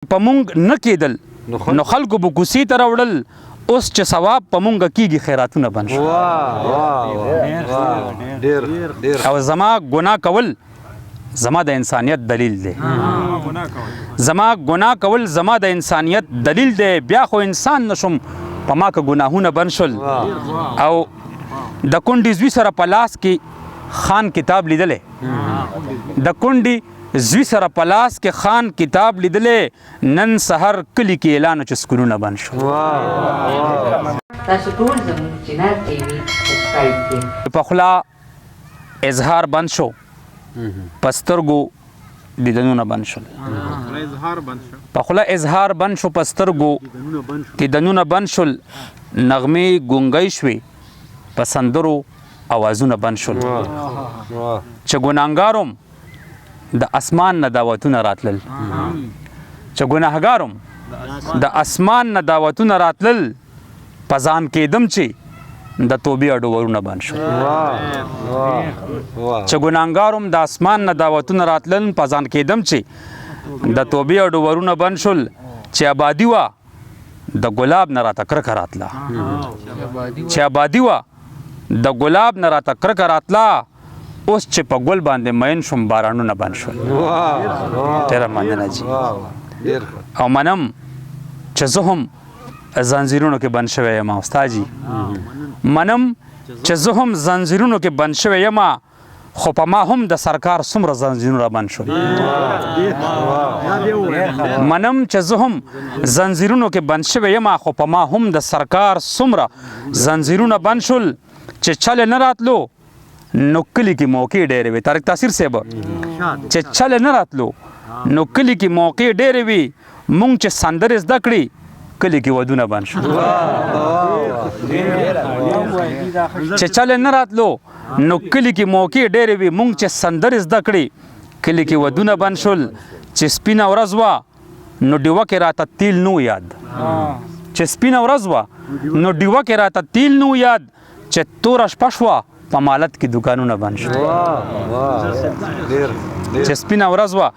په مونږ نه کېدل نو خلکو به کوڅې ته راوړل، اوس چې ثواب په مونږ کېږي خیراتونه بند شول. او زما ګناه کول زما د انسانیت دلیل دی، زما ګناه کول زما د انسانیت دلیل دی، بیا خو انسان نشم په ما که ګناهونه بند شول. او د کونډې زوی سره په لاس کې خان کتاب لیدلی، د کونډې زوی سره په لاس کې خان کتاب لیدلی، نن سحر کلي کې اعلان چې سکولونه بند شول. تاسو ټول زموږ چینل ټي وي سبسکرایب کړئ. په خوله اظهار بند شو، په سترګو دیدنونه بند شول، په خوله اظهار بند شو، په سترګو دیدنونه بند شول، نغمې ګونګۍ شوې، په سندرو اوازونه بند شول. چې ګناهګاروم د اسمان نه دعوتونه راتلل، چې ګناهګاروم د اسمان نه دعوتونه راتلل، په ځان کېدم چې د توبې اډو ورونه بند شول. چې ګناهګاروم د اسمان نه دعوتونه راتلل، په ځان کېدم چې د توبې اډو ورونه بند شول. چې آبادي وه د ګلاب نه راته کرکه راتله، چې آبادي وه د ګلاب نه راته کرکه راتله، اوس چې په ګل باندې مین شوم بارانونه بند شول. ډېره مننه جی. او منم چې زه هم زنځیرونو کې بند شوی یم استاد جی، منم چې زه هم زنځیرونو کې بند شوی یم، خو په ما هم د سرکار څومره زنځیرونه بند شول. منم چې زه هم زنځیرونو کې بند شوی یم، خو په ما هم د سرکار څومره زنځیرونه بند شول. چې چل نه راتلو نو کلي کې موقع ډېرې وي، طارق تاثیر صاحب، چې چل نه راتلو نو کلي کې موقع ډېرې وي، مونږ چې سندرې زده کړې کلي کې ودونه بند شول. چې چل نه راتلو نو کلي کې موقع ډېرې وي، مونږ چې سندرې زده کړې کلي کې ودونه بند شول. چې سپینه ورځ وه نو ډیوه کې راته تیل نو یاد، چې سپینه ورځ وه نو ډیوه کې راته تیل نو یاد، چې توره شپه شوه په مالت کې دکانونه بند شول. چې سپینه ورځ وه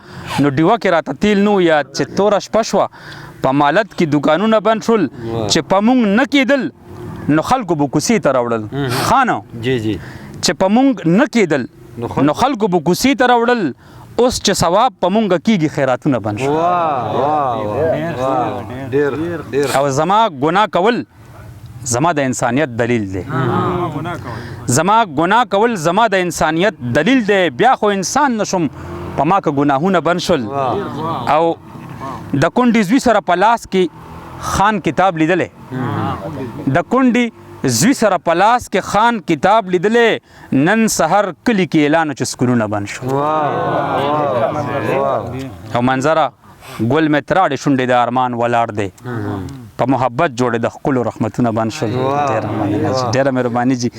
نو ډیوه کې راته تیل نو یاد، چې توره شپه شوه په مالت کې دکانونه بند شول. چې په مونږ نه کېدل نو خلکو به کوڅې ته راوړل، خانه جی جی، چې په مونږ نه کېدل نو خلکو به کوڅې ته راوړل، اوس چې ثواب په مونږ کېږي خیراتونه بند شول. او زما ګناه کول زما د انسانیت دلیل دی، زما ګناه کول زما د انسانیت دلیل دی، بیا خو انسان نشم په ما که ګناهونه بند شول. او د کونډې زوی سره په لاس کې خان کتاب لیدلی، د کونډې زوی سره په لاس کې خان کتاب لیدلی، نن سحر کلي کې اعلان چې سکولونه بند شول. او منظره ګل مې تراړې شونډې د ارمان ولاړ دی، په محبت جوړې د ښکلو رحمتونه بند شول. ډېره مننه جي، ډېره مهرباني جي.